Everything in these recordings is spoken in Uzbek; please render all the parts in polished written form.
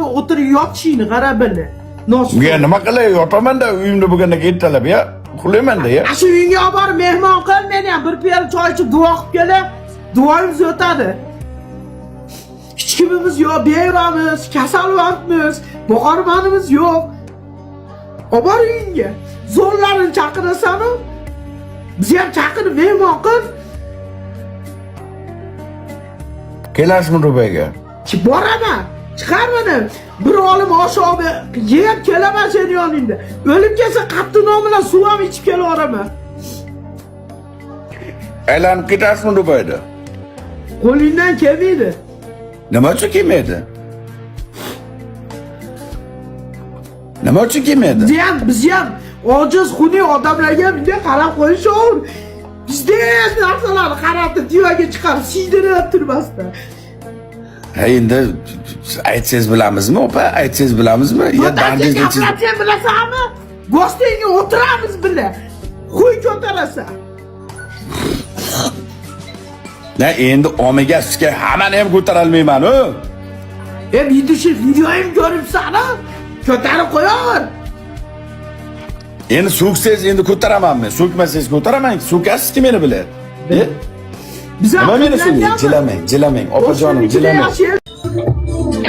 bu o'tirib yotishingni qara bili. Nos. Ya nima qilay, yotaman-da uyimda bo'lganda ertalab ya. Uxlayman-da ya. Shu uyingga olib borib mehmon qil meni ham bir piyola choy ichib duo qilib kela. Duoyimiz o'tadi. Hech kimimiz yo'q, bevramiz, kasalvandmiz, boqarmanimiz yo'q. Olib bor uyingga. Zo'rlarini chaqirasan-u. Bizni ham chaqirib mehmon qil. Kelasizmi Dubayga? Boraman. Chiqar meni. Bir olim osh olib yeb kelaman seni yoningda. O'lim kelsa qattiq non bilan suv ham ichib kelaveraman. Aylanib ketasizmi Dubayda? Qo'lingdan kelmaydi. Nima uchun kelmaydi? Nima uchun kelmaydi? Biz ham ojiz xunuk odamlarga bunday qarab qo'yish og'ir. Bizda narsalarni qaratib divaga chiqarib siydirib turmasdan. Ha endi aytsangiz bilamizmi, opa? Aytsangiz bilamizmi? Ya dandingizni ichingizda Sen bilasanmi? Gostingga o'tiramiz birga. Xuy ko'tarasan. Na endi omiga sutga hammani ham ko'tarolmayman, u. E video videoyim ko'ribsan a? Ko'tarib qo'yaver. Endi so'ksangiz endi ko'taraman men. So'kmasangiz ko'taraman. So'kasiz-ki meni biladi. E? Biz ham Nima meni so'kasiz? qilganmiz. Jilamang, jilamang. Opajonim, O'shani ichida jilamang. yashaymiz.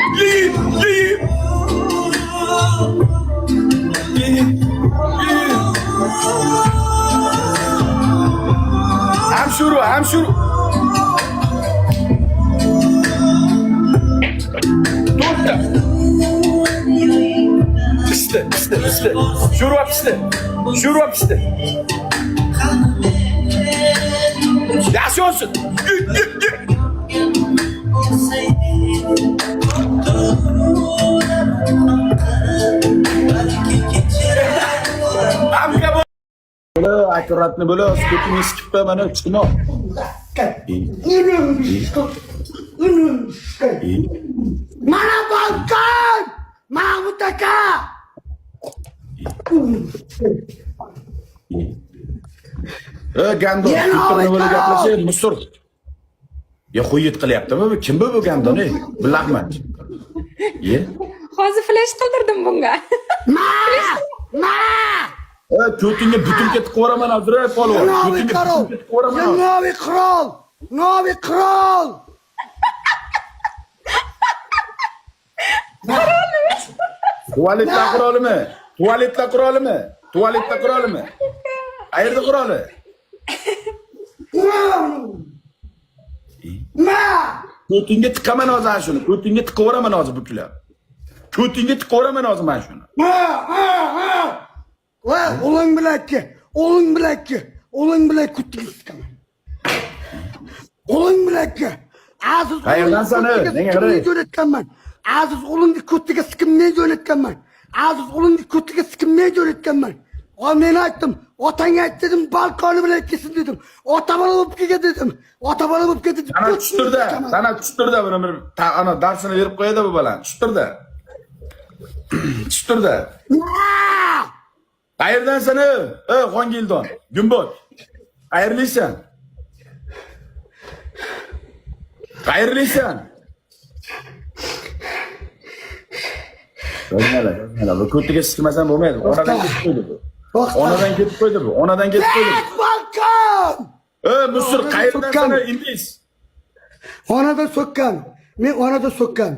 Ham shuru, ham shuru. To'rtta. Pishdi, pishdi, pishdi. Sho'rva pishdi. Sho'rva pishdi. Yaxshi olsin. Yut, yut, yut. Hamka bo'l. Akkuratni bo'la, ko'tingni sikib qo'y, mana chiqma. Mana balkon! Mahmut aka! E, gandon, ko'tingni bo'la gaplashay, musur. Ya xuyit qilyaptimi bu? Kim bu gandon, ey? Bu lag'man. Ye? Hozir flash qildirdim bunga. Ma! Ma! E, ko'tingga butilka tiqib yuboraman hozir, ey polvon. Новый Ko'tingga король! butilka tiqib yuboraman Я hozir. новый король! Новый король! Tualetlar qurolimi? Tualetlar qurolimi? Tualetlar qurolimi? Qayerda quroli? Ma! Ko'tingga tiqaman hozir ana shuni. Ko'tingga tiqib yuboraman hozir buklab. Ko'tingga tiqib yuboraman hozir mana shuni. Ma! Ma! Ma! Va, o'ling bilakki, o'ling bilakki, o'ling bilak ko'tiga siqaman. O'ling bilakki. Aziz Qayerdansan, ey? Menga qara. Men jo'natganman. Aziz o'g'limni ko'tiga siqib men jo'natganman. Aziz o'g'limni ko'tiga siqib men jo'natganman. O men aytdim, otangga ayt dedim, balkoni bilan kelsin dedim. Ota bola bo'lib kelgan dedim. Ota bola bo'lib keldi. Sana tushtirdi, sana tushtirdi buni bir ana darsini berib qo'yadi bu bolani. Tushtirdi. Tushtirdi. Qayerdansan ey? Ey Xongildon, Gumbot. Qayerlisan? Qayerlisan? O'zmala, o'zmala. Bu ko'tiga sikmasam bo'lmaydi. Onadan ketib qo'ydi bu. Onadan ketib qo'ydi bu. Onadan ketib qo'ydi. bu. Balkon! Ey Musur, qayerdansan So'kkan. ey iblis? Onadan so'kkan. Men onadan so'kkan.